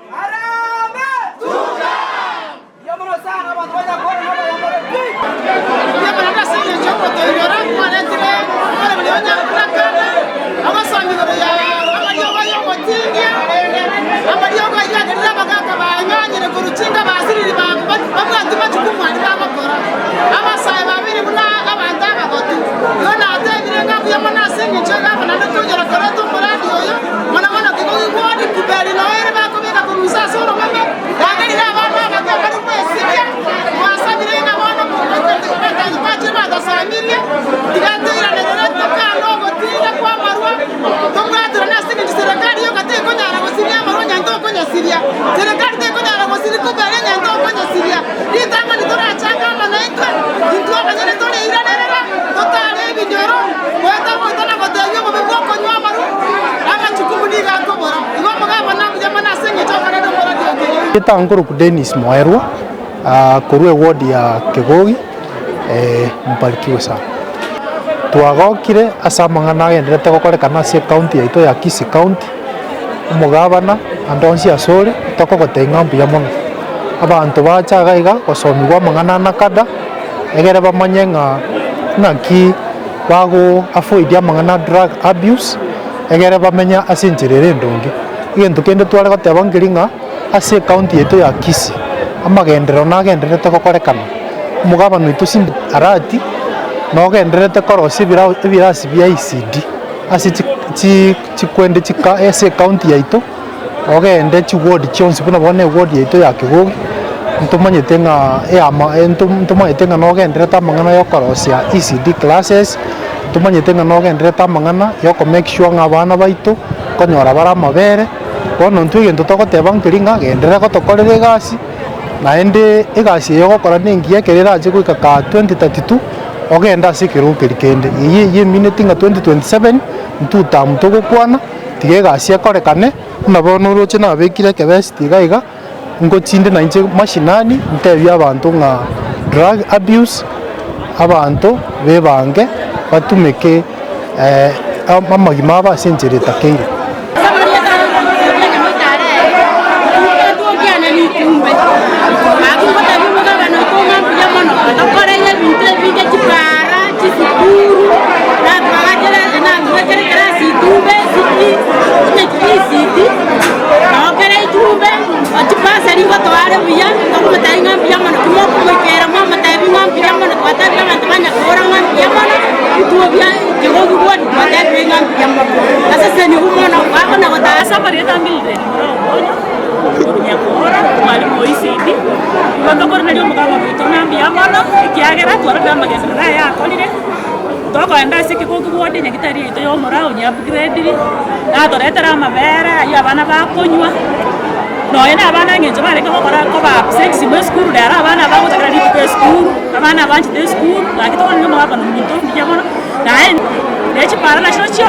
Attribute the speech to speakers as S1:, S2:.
S1: Mbuya ase engencho y'ogotoinyora kwaretire omorembe oye Nyagokana, agosoma igoro ya amariogo y'ogotindia, amariogo ayio agerire abagaaka bang'anyire korwa chinka basiriri babwati machukumu aria bagokora. Abasae babere buna abanto abagotu. Igo natebire ng'a mbuya mono ase engencho y'egavana naende tonyara koreta omoradi oyo, mono mono kegogigwani kuberi noo ere bakobeka korwa ase oromeme, yagerire abana abake abare gwesibia. Twasabire ng'a bono bachire batasamirie, tiga toiranerere tokane ogotinda kw'amarwa, tobwaterane ase engencho serikali yoka tekonyara gosiria amarwa onye ntokonyasiria. Serikali tekonyara gosiria kobera onye ntokonyasiria. Ritang'ani torachange amo naintwe, intwe abanyene toreiranerere, totare ebinyoro, goeta goeta na gotebia obobe bw'okonywa amarwa, amachukumu nigo akobora. Igo omogabana mbuya mono ase engencho okorenda omorwoti o Kegogi.
S2: Getankoroku Dennis Moerwa korwa eward ya Kegogi mbarikiwe sana. Twagokire ase amang'ana agenderete gokorekana ase ecounty yaito ya Kisii county, omogabana ande onsi ase ore tokogotebia ng'a mbuya mono. Abanto bacha iga iga gosomiwa amang'ana a NACADA egere bamanye ng'a naki bago avoid amang'ana a drug abuse egere bamenye ase enchera ere endonge. Egento kende tware goteba nkeri ng'a. Ase ecounty yaito ya Kisii, amagenderero nagendererete gokorekana, omogabana oito Simba Arati nogendererete korosia ebirao ebirasi bia ECD ase chi chi chikwende chika ase ecounty yaito, ogende chiward chionsi buna bono eward yaito ya Kegogi, ntomanyete ng'a eama nto ntomanyete ng'a nogendererete amang'ana ya okorosia ECD classes, ntomanyete ng'a nogendererete amang'ana ya oko make sure ng'a abana baito, nkonyora bare amabere. Bono intwe egento togoteba nkeri ng'a genderera gotokorera egasi, naende egasi eye ogokora nengiya ekero erache goika ka 2032, ogende ase ekerogo keria kende. Eyio eyio emineti ng'a 2027, intwe term togokwana, tiga egasi ekorekane, buna bono oroche nabekire ekebesiti iga iga, ngochinde nainche mashinani, ntebie abanto ng'a drug abuse, abanto bebange batumeke amagima abo ase enchera etakeire.
S3: Chibasari ngotoare buya, tokomotebia ng'a mbuya mono, timokomoikera mwamotebia ng'a mbuya mono, twatebire abanto ba Nyakora ng'a mbuya mono, ebituo bia Kegogi ward twatebire ng'a mbuya mono. Asesenigwe mono, bakona gotara.
S4: Ase amarieta a Mildred Mura Okonyo, korwa Nyakora, omwalimu o ECD, nigo tokoiraneria omogaka oito ng'a mbuya mono, ekiagera twarorire amagenderero aye akorire. Tokoenda ase ekegoki ward nyagetari yaito ya omorao onye upgradiri, natoretera amabere aywo abana bakonywa, nonye na abana eng'encho barenge gokora koba absent ime esukuru rero abana bagochakera rituko esukuru, abana banchete esukuru, gaki tokoraneri omogaka na omonto omuya mono, naende ne chipara nachio.